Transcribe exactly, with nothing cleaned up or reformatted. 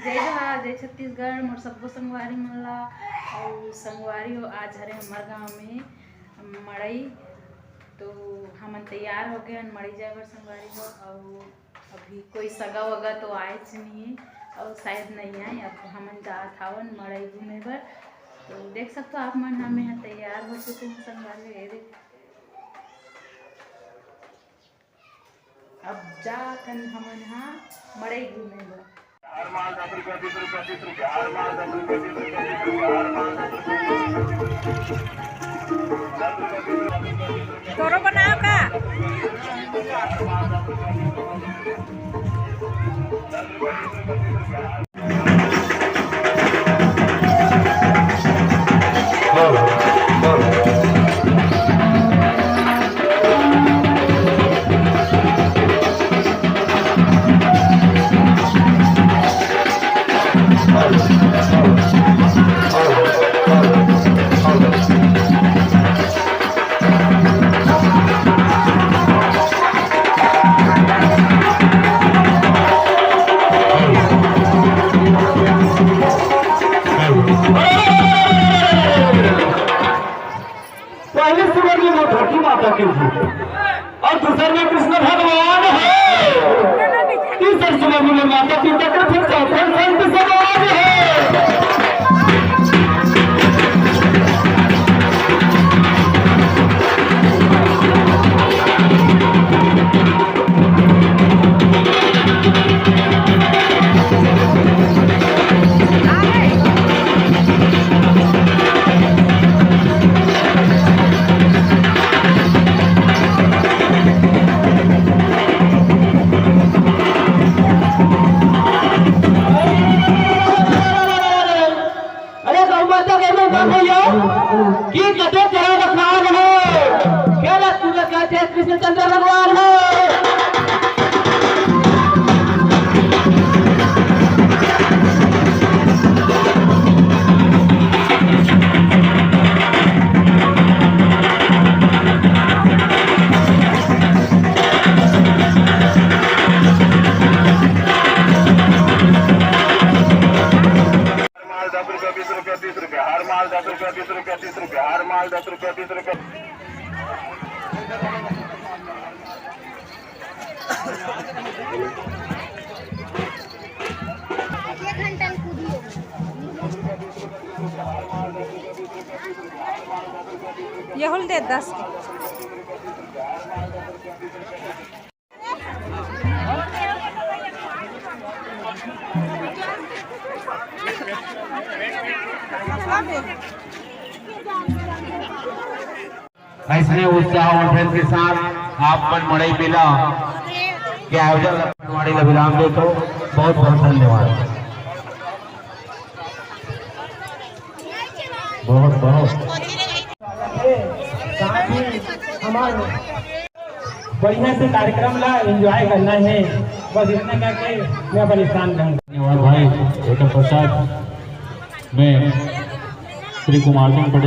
जय जोहार, जय छत्तीसगढ़, मोर सब्बो संगवारी मन ला। अउ संगवारी हो, आज हरे हमर गांव में मड़ई, तो हमन तैयार हो गए हन मड़ई जाए बर संगवारी हो। अउ अभी कोई सगा वगा तो आएच नहीं है, अउ शायद नहीं आए। अब हमन जात हावन मड़ई घूमे बर, तो देख सकते हो आप मन, हम यहाँ तैयार हो चुके हैं संगवारी हो। ये देख, अब जाथन हमन हा मड़ई घूमे बर। तोरो बनाओ का? पहले सुबह में वो धरती माता की थी और दूसर में कृष्ण भगवान है। तीसर सुबह में माता पिता का फिर चौथा संत समाज है। अरे गौ माता के मैं बाबू यो, की कते तेरा बखान है। केरा तू का थे कृष्ण चंद्र भगवान है। हर माल दस रुपया, बीस रुपया, तीस रुपया, हर माल दस रुपया, बीस रुपया, तीस रुपया, हर माल दस रुपया, बीस रुपया। यहुल दे दस के। ऐसने उत्साह और उमंग के साथ आप मन मड़ई मेला के आयोजन ला, पटवारी ला विराम देथों। बहुत बहुत धन्यवाद। बहुत बहुत साथ ही हमारे बढ़िया से कार्यक्रम ला एंजॉय करना है, बस इतना करके मैं अपन स्थान ग्रहण। धन्यवाद भाई। एक प्रसाद में श्री कुमार सिंह पटेल।